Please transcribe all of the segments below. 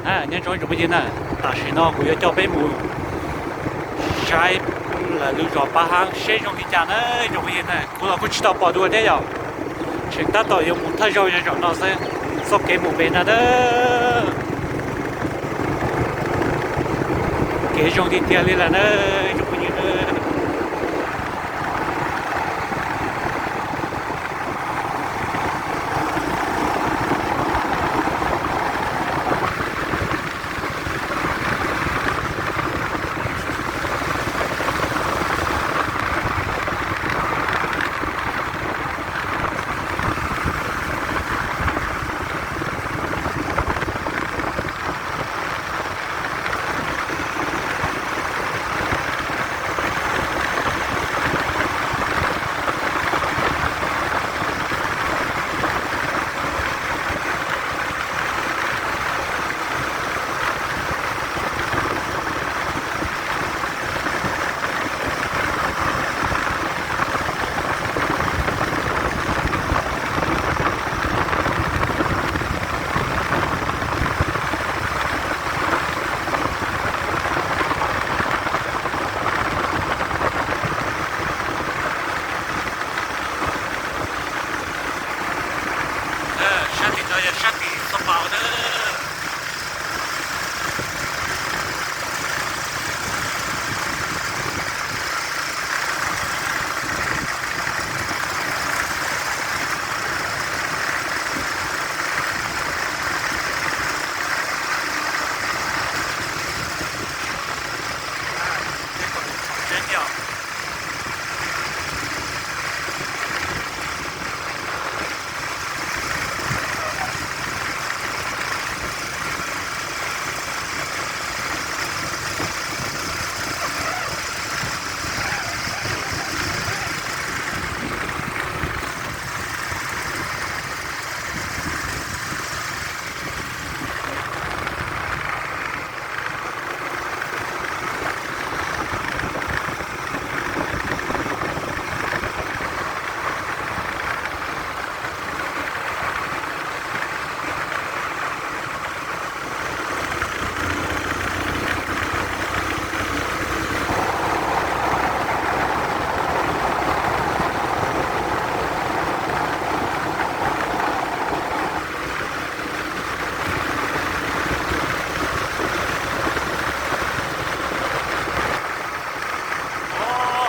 Nyob zoo tsoom phooj ywg na, tam sim no kuv yuav coj peb mus saib lawv lub zos Pab Haab seb zoo li cas na tsoom phooj ywg na. Kuv los kuj tsis tau pom dua thiab yom, tseem tab tom yuav mus thawj zaug zog zaum no xwb, txoj kev mus pem no na. Kev zoo tiag tiag li lawm na tsoom phooj ywg na. Sab tim no yog sab tim Xoo Paus na.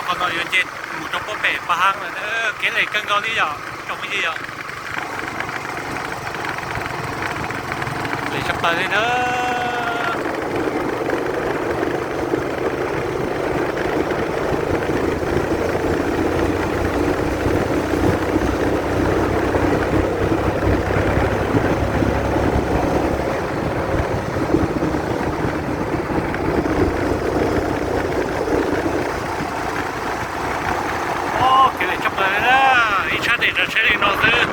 Qhov no yuav nce mus rau puag pem Pab Haab lawm na, kev lem kawg nkaus li yom tsoom phooj ywg yom. Lem tshaj plaws li na. Kev lem tshaj plaws li na, ib tshab tes rau tsheb li no xwb.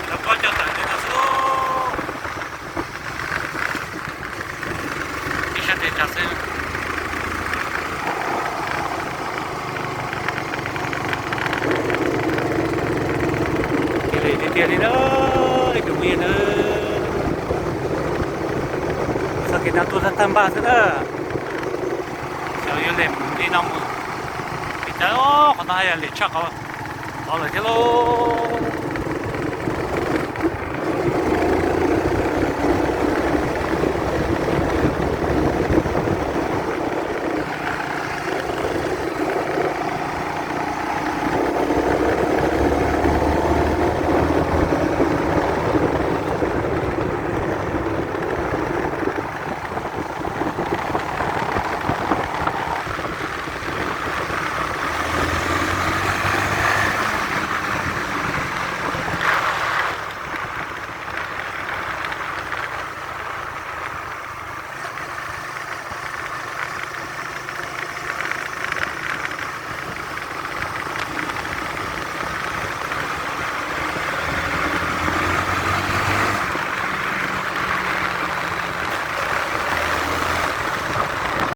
Lawv pob coj tawm li no xwb. Ib sab tes rau xwb. Kev lem tiag tiag li na, ib tsoom phooj ywg na. Txoj kev no tuaj tag tag npaj xwb na. Xyov yuav lem li no mus. Pem cas qhov no haj yam lem tshaj qhov lawm thiab lauj.